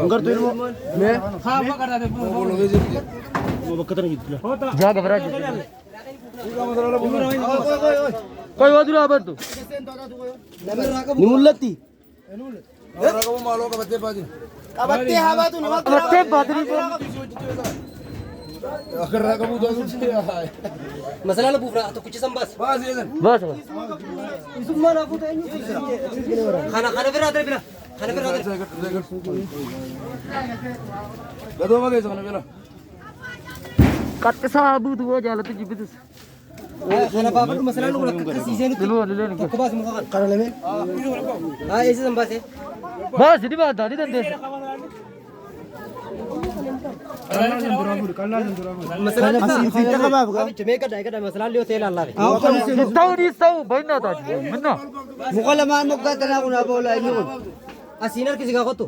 Ngartu ilmoo. Mee. Bakka tana jirtu. Jaa gabaraa jirtu. Qoy waa dura abartu. Ni mul'atti. Qabattee haa baatu nama. Qabattee baatirii. Masalaala buufna tokkicha san baas. Baasa. Kana kana biraa darbina. Kana biraa darbi. Qaxxisaa buutu waa jaalatu jibbitus. Kana baafadhu masalaala kun akka akkasiisee nutti. Ilmoo illee ni Tokko baasi muka kana. Kana lameen. Haa eessa san baasee? Baasi ni baata ni dandeessa. Masalaalli isaa. Meeqa dha eegadha masalaalli yoo ta'e lallaabe. Ta'uu dhiis ta'uu baay'inaa taati. Minna. Muka lamaan moggaa tanaa kun aboola inni kun. Asiin harkisi gaa kottu.